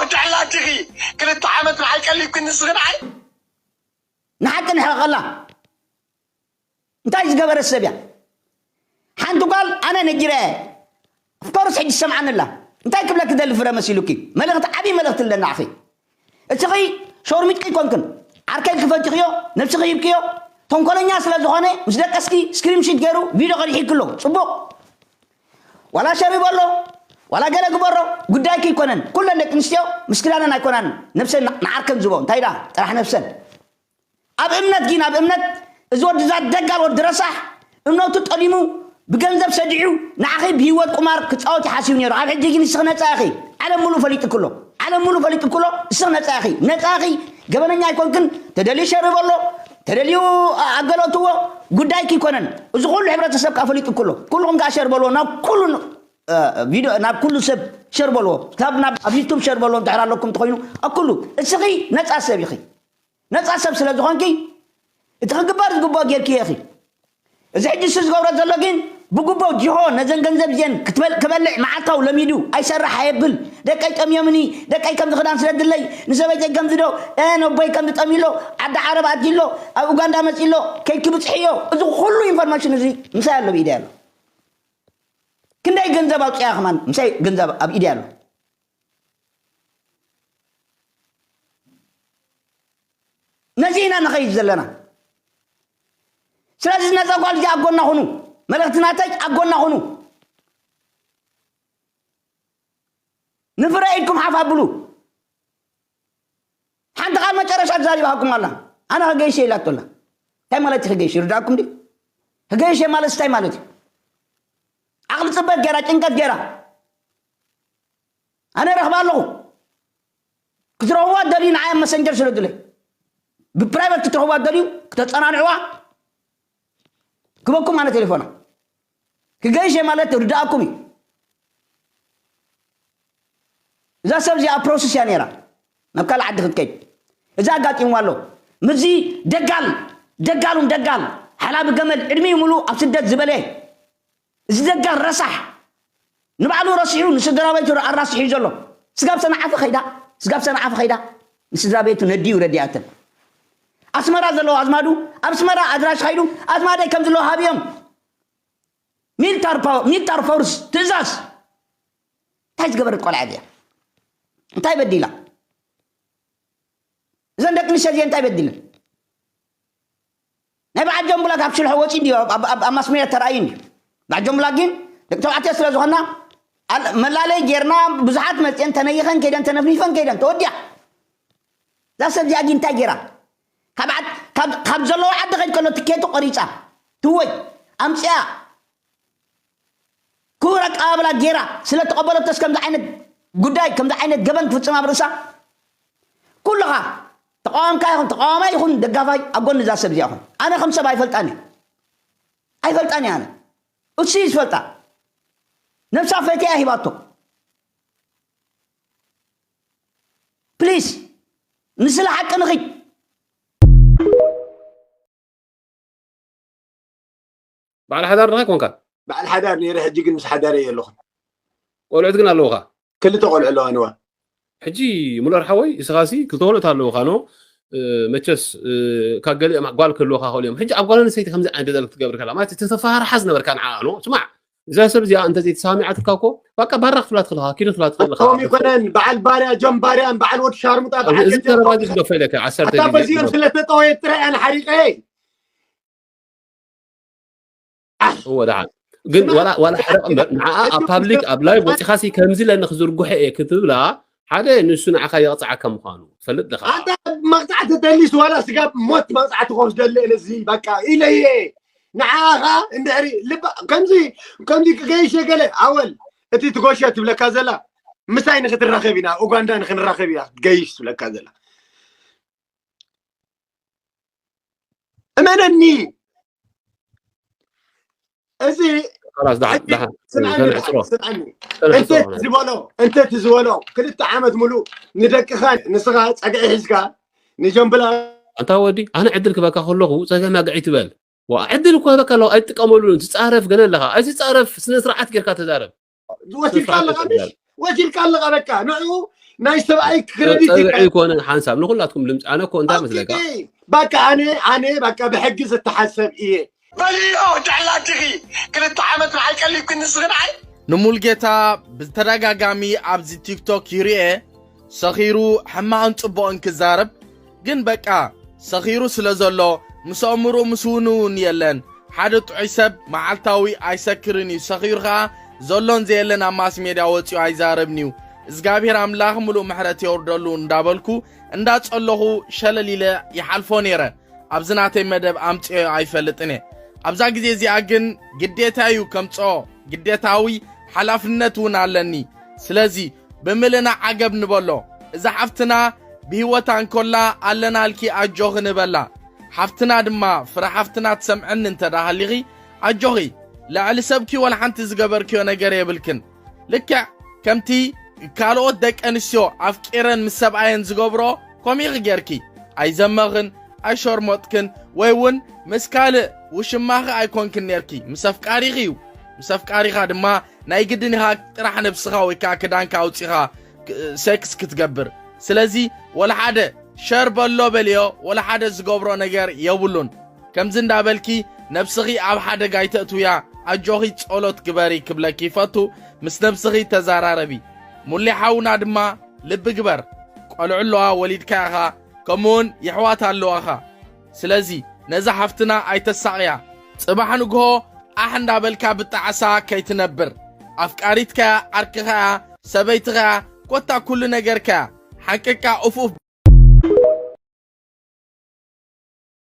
ወዳሕላ ዲኺ ክልተ ዓመት ንዓይ ቀሊብክኒ ንስኺ ንዓይ ንሓቂ ንሕቐላ እንታይ ዝገበረ ሰብ እያ ሓንቲ ጓል ኣነ ነጊረ እየ ኦፍኮርስ ሕጂ ሰምዓኒ ኣላ እንታይ ክብለኪ ደሊ ፍረ መሲሉኪ መልእኽቲ ዓብዪ መልእኽቲ ኣለና ኣኺ እትኺ ሸርሚጥኪ ኣይኮንክን ዓርከይ ክፈትኽዮ ነብስኺ ሂብክዮ ተንኮለኛ ስለ ዝኾነ ምስ ደቀስኪ ስክሪንሺት ገይሩ ቪድዮ ቀዲሒክሎ ጽቡቕ ዋላ ሸሪቦ ኣሎ ዋላ ገለ ግበሮ ጉዳይኪ ኣይኮነን ኩለን ደቂ ኣንስትዮ ምስ ክዳነን ኣይኮናን ነብሰን ንዓርከን ዝቦ እንታይ ዳ ጥራሕ ነብሰን ኣብ እምነት ግን ኣብ እምነት እዚ ወዲ እዛ ደጋል ወዲ ረሳሕ እምነቱ ጠሊሙ ብገንዘብ ሰዲዑ ንዓኺ ብህይወት ቁማር ክፃወት ይሓስቡ ነይሩ ኣብ ሕጂ ግን እስኺ ነፃ ኢኺ ዓለም ሙሉ ፈሊጡ ክሎ ዓለም ሙሉ ፈሊጡ ክሎ እስኺ ነፃ ኢኺ ነፃ ኢኺ ገበነኛ ኣይኮንክን ተደልዩ ሸርብ ኣሎ ተደልዩ ኣገለትዎ ጉዳይኪ ይኮነን እዚ ኩሉ ሕብረተሰብ ከዓ ፈሊጡ ክሎ ኩልኹም ከዓ ሸር በልዎ ናብ ኩሉ ቪድዮ ናብ ኩሉ ሰብ ሸር በልዎ ካብ ናብ ኣብ ዩቱብ ሸር በልዎ እንድሕር ኣለኩም እንተኮይኑ ኣብ ኩሉ እስኺ ነፃ ሰብ ኢኺ ነፃ ሰብ ስለ ዝኾንኪ እቲ ክግበር ዝግብኦ ጌርክዮ ኢኺ እዚ ሕጂ እሱ ዝገብሮ ዘሎ ግን ብጉቦ ጅሆ ነዘን ገንዘብ እዚአን ክበልዕ መዓልታዊ ለሚዱ ኣይሰርሕ ኣየብል ደቀይ ጠምዮምኒ ደቀይ ከምዚ ክዳን ስለ ድለይ ንሰበይተይ ከምዚ ዶ ነቦይ ከምዚ ጠሚሎ ዓዲ ዓረብ ኣትሎ ኣብ ኡጋንዳ መፂሎ ከይክብፅሕዮ እዚ ኩሉ ኢንፎርሜሽን እዚ ምሳይ ኣሎ ብኢደ ኣሎ ክንደይ ገንዘብ ኣውፅያ ከማን ምሳይ ገንዘብ ኣብ ኢደ ኣሎ ነዚ ኢና ንኸይድ ዘለና ስለዚ ነዛ ጓል እዚኣ ኣብ ጎና ኩኑ መልእኽቲ ናተይ ኣብ ጎና ኩኑ ንፍረ ኢድኩም ሓፍ ኣብሉ ሓንቲ ቃል መጨረሻ ተዛሪባኩም ኣላ ኣነ ከገይሸ ኢላቶ ኣላ እንታይ ማለት እዩ ከገይሽ ይርዳእኩም ድዩ ከገይሸ ማለት እንታይ ማለት እዩ ዓቕሊ ፅበት ገይራ ጭንቀት ገይራ ኣነ ረኽባ ኣለኹ ክትረኽብዋ ደልዩ ንዓይ ኣብ መሰንጀር ስለ ድለ ብፕራይቨት ክትረኽብዋ ደልዩ ክተፀናንዕዋ ክበኩም ኣነ ቴሌፎና ክገይሸ ማለት ርዳእኩም እዩ እዛ ሰብ እዚኣ ፕሮሰስ እያ ነይራ ናብ ካልእ ዓዲ ክትከይድ እዚ ኣጋጢምዋ ኣሎ ምዚ ደጋል ደጋሉን ደጋል ሓላቢ ገመል ዕድሚኡ ሙሉ ኣብ ስደት ዝበለ እዚ ደጋል ረሳሕ ንባዕሉ ረሲሑ ንስድራ ቤቱ ኣራሲሑ እዩ ዘሎ ስጋብ ሰንዓፈ ከይዳ ስጋብ ሰንዓፈ ከይዳ ንስድራ ቤቱ ነዲኡ ረዲኣተን ኣስመራ ዘለዉ ኣዝማዱ ኣብ ኣስመራ ኣድራሽ ከይዱ ኣዝማደይ ከም ዘለዎ ሃብዮም ሚልታር ፓወር ሚልታር ፎርስ ትእዛዝ እንታይ ዝገበረት ቆልዓ እዚኣ እንታይ በዲላ እዘን ደቂ ኣንስትዮ እዚአን እንታይ በዲለን ናይ በዓል ጀምቡላ ካብ ሽልሖ ወፂ እንዲዩ ኣብ ማስሜድያ ተራእዩ እንዲዩ በዓል ጀምቡላ ግን ደቂ ተባዕትዮ ስለ ዝኾና መላለይ ጌርና ብዙሓት መፅአን ተነይኸን ከይደን ተነፍኒፈን ከይደን ተወዲያ እዛ ሰብ እዚኣ ግን እንታይ ጌራ ካብ ዘለዎ ዓዲ ከይድ ከሎ ትኬቱ ቆሪፃ ትወይ ኣምፅኣ ክቡር ኣቀባብላ ጌራ ስለ ተቐበለቶስ ከምዚ ዓይነት ጉዳይ ከምዚ ዓይነት ገበን ክፍፅም ኣብ ርእሳ ኩልኻ ተቃዋምካ ይኹን ተቃዋማይ ይኹን ደጋፋይ ኣብ ጎኒ እዛ ሰብ እዚኣ ኹን ኣነ ከም ሰብ ኣይፈልጣን እየ ኣይፈልጣን እየ ኣነ እሱ እዩ ዝፈልጣ ነብሳ ፈትያ ሂባቶ ፕሊስ ንስለ ሓቂ ንኺድ በዓል ሓዳር ዲኻ ኮንካ? በዓል ሓዳር ነይረ፣ ሕጂ ግን ምስ ሓዳረይ የለኹን። ቆልዑት ግን ኣለውኻ? ክልተ ቆልዑ ኣለዋ ንዋ። ሕጂ ሙለር ሓወይ፣ እስኻሲ ክልተ ቆልዑት ኣለውኻ ኖ? መቸስ ካብ ገሊኦም ጓል ክህልወካ ክእሉ እዮም። ሕጂ ኣብ ጓል ኣንስተይቲ ከምዚ ዓይነት በደል ክትገብር ከላ ማለት እቲ ተፈራርሓ ዝነበርካ ንዓኣ ኖ? ስማዕ፣ እዛ ሰብ እዚኣ እንተ ዘይተሰማሚዓትካ እኮ ባቃ ባራ ክትብላ ትኽእልኻ፣ ኪዱ ክትብላ ትኽእልኻ። ከምኡ ይኮነን፣ በዓል ባርያ ጆን ባርያን በዓል ወዲ ሻርሙጣ በዓል እዚ ገጀ ዘረባ እዚ ክገፎ ኢለካ ዓሰርተ ኣታ ግዜ በዚኦም ክገፎ። ስለ ተጠወየት ጥራይ ኣነ ሓሪቐ። እወ ደሓን ግን ስማዕ፣ ዋላ ዋላ ሕረቕ እምበር ንዓኣ ኣብ ፓብሊክ ኣብ ላይቭ ወፂኻሲ ከምዚ ለኒ ክዝርግሖ እየ ክትብላ ሓደ ንሱ ንዓኻ የቕፅዓካ ምዃኑ ትፈልጥ ዲኻ? ኣንታ መቕፃዕቲ ተሊስ ዋላ ስጋብ ሞት መቕፃዕቲ ክወስደሉ እየ ነዚ በቃ ኢለ እየ። ንዓኻ እንድሕሪ ልባ ከምዚ ከምዚ ክገይሽ ገለ ኣወል እቲ ትጎሸ ትብለካ ዘላ ምሳይ ንክትራኸብ ኢና ኡጋንዳ ንክንራኸብ ኢና ክትገይሽ ትብለካ ዘላ እመነኒ እዚ ስምዓኒ ዝበሎ እንተ ዝበሎ ክልተ ዓመት ሙሉእ ንደቅኻ ንስኻ ፀግዒ ሒዝካ ንጀምብላ ኣንታ ወዲ ኣነ ዕድል ክበካ ከለኹ ፀገም ኣግዒ ትበል ዋ ዕድል እኮ በቃ ኣለዋ ኣይትጥቀመሉ ትፃረፍ ገለ ኣለኻ ኣይትፃረፍ ስነ ስርዓት ጌርካ ተዛረብ ወሲድካ ኣለኻ ምሽ ወሲድካ ኣለኻ በቃ ንዕኡ ናይ ሰብኣይ ክረዲት ጸግዒ ይኮነ ሓንሳብ ንኩላትኩም ድምፂ ኣነ እኮ እንታይ መስለካ ባካ ኣነ ኣነ ባካ ብሕጊ ዝተሓሰብ እየ በልዮ ድሕላ ዲኺ ክልተ ዓመት ንዓይ ቀሊብክኒ ንስኺ ንዓይ ንሙልጌታ ብተደጋጋሚ ኣብዚ ቲክቶክ ይርኤ ሰኺሩ ሕማቕን ጽቡቕን ክዛረብ ግን በቃ ሰኺሩ ስለ ዘሎ ምስ ኣእምሮ ምስ እውን እውን የለን ሓደ ጥዑይ ሰብ መዓልታዊ ኣይሰክርን እዩ ሰኺሩ ኸዓ ዘሎን ዘየለን ኣብ ማስ ሜድያ ወፂኡ ኣይዛረብን እዩ እግዚኣብሔር ኣምላኽ ምሉእ ምሕረት የውርደሉ እንዳበልኩ እንዳጸለኹ ሸለል ኢለ ይሓልፎ ነይረ ኣብዚ ናተይ መደብ ኣምፅኦ ኣይፈልጥን እየ ኣብዛ ግዜ እዚኣ ግን ግዴታ እዩ ከምፅኦ ግዴታዊ ሓላፍነት እውን ኣለኒ ስለዚ ብምልና ዓገብ ንበሎ እዛ ሓፍትና ብህይወታ እንኮላ ኣለናልኪ ኣጆኺ ንበላ ሓፍትና ድማ ፍረ ሓፍትና ትሰምዐኒ እንተዳ ሃሊኺ ኣጆኺ ልዕሊ ሰብኪ ወላ ሓንቲ ዝገበርክዮ ነገር የብልክን ልክዕ ከምቲ ካልኦት ደቂ ኣንስትዮ ኣፍቂረን ምስ ሰብኣየን ዝገብሮ ኮሚኺ ጌርኪ ኣይዘመኽን ኣይሸርሞጥክን ወይ እውን ምስ ካልእ ውሽማኺ ኣይኮንክን ኔርኪ ምስ ኣፍቃሪኺ እዩ ምስ ኣፍቃሪኻ ድማ ናይ ግድን ኢኻ ጥራሕ ነብስኻ ወይ ከዓ ክዳንካ ኣውፂኻ ክ- ሴክስ ክትገብር ስለዚ ወላ ሓደ ሸር በሎ በልዮ ወላ ሓደ ዝገብሮ ነገር የብሉን ከምዚ እንዳበልኪ ነብስኺ ኣብ ሓደጋ ኣይተእትውያ ኣጆኺ ጸሎት ግበሪ ክብለኪ ይፈቱ ምስ ነብስኺ ተዛራረቢ ሙሌ ሓውና ድማ ልቢ ግበር ቆልዑ ኣለዋ ወሊድካ ኢኻ ከምኡውን የሕዋት ኣለዋኻ ስለዚ ነዛ ሓፍትና ኣይተሳቕያ ጽባሕ ንግሆ ኣሕ እንዳበልካ ብጣዕሳ ከይትነብር ኣፍቃሪትካያ ዓርክኻያ ሰበይትኻያ ኮታ ኩሉ ነገርካያ ሓቅቃ ኡፍ ኡፍ